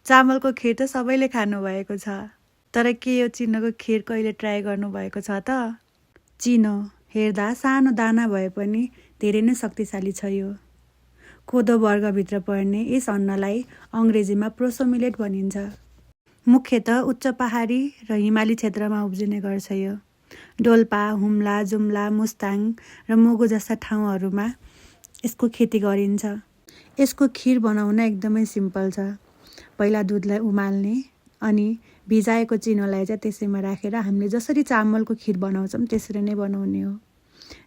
चामलको खीर त सबैले खानुभएको छ, तर के यो चिनोको खीर कहिले ट्राई गर्नुभएको छ त? चिनो हेर्दा सानो दाना भए पनि धेरै नै शक्तिशाली छ यो। कोदो वर्गभित्र पर्ने यस अन्नलाई अङ्ग्रेजीमा प्रोसोमिलेट भनिन्छ। मुख्यतः उच्च पहाडी र हिमाली क्षेत्रमा उब्जिने गर्छ यो। डोल्पा, हुम्ला, जुम्ला, मुस्ताङ र मुगु जस्ता ठाउँहरूमा यसको खेती गरिन्छ। यसको खीर बनाउन एकदमै सिम्पल छ। पहिला दुधलाई उमाल्ने अनि भिजाएको चिनोलाई चाहिँ त्यसैमा राखेर हामीले जसरी चामलको खीर बनाउँछौँ त्यसरी नै बनाउने हो।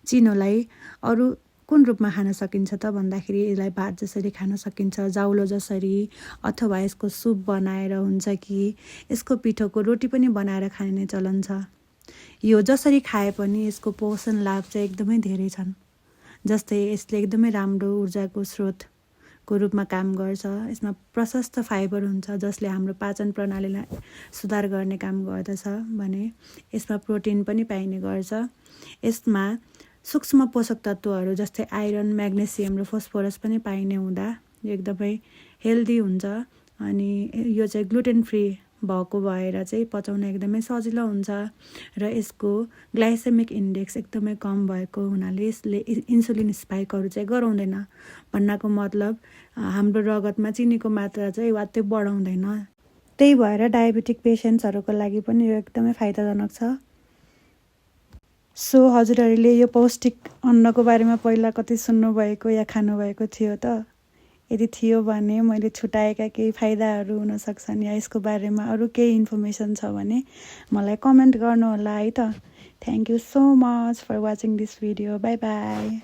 चिनोलाई अरू कुन रूपमा खान सकिन्छ त भन्दाखेरि यसलाई भात जसरी खान सकिन्छ, जाउलो जसरी, अथवा यसको सुप बनाएर हुन्छ कि यसको पिठोको रोटी पनि बनाएर खाने चलन छ। यो जसरी खाए पनि यसको पोषण लाभ चाहिँ एकदमै धेरै छन्। जस्तै यसले एकदमै राम्रो ऊर्जाको स्रोतको रूपमा काम गर्छ। यसमा प्रशस्त फाइबर हुन्छ जसले हाम्रो पाचन प्रणालीलाई सुधार गर्ने काम गर्दछ भने यसमा प्रोटिन पनि पाइने गर्छ। यसमा सूक्ष्म पोषक तत्त्वहरू जस्तै आइरन, म्याग्नेसियम र फोस्फोरस पनि पाइने हुँदा यो एकदमै हेल्दी हुन्छ। अनि यो चाहिँ ग्लुटेन फ्री भएको भएर चाहिँ पचाउन एकदमै सजिलो हुन्छ र यसको ग्लाइसेमिक इन्डेक्स एकदमै कम भएको हुनाले यसले इन्सुलिन स्पाइकहरू चाहिँ गराउँदैन। भन्नाको मतलब हाम्रो रगतमा चिनीको मात्रा चाहिँ वात्तै बढाउँदैन। त्यही भएर डायबेटिक पेसेन्ट्सहरूको लागि पनि यो एकदमै फाइदाजनक छ। सो हजुरहरूले यो पौष्टिक अन्नको बारेमा पहिला कति सुन्नुभएको या खानुभएको थियो त? यदि थियो भने मैले छुटाएका केही फाइदाहरू हुन सक्छन् या यसको बारेमा अरू केही इन्फर्मेसन छ भने मलाई कमेन्ट गर्नुहोला है त। Thank you so much for watching this video. Bye by.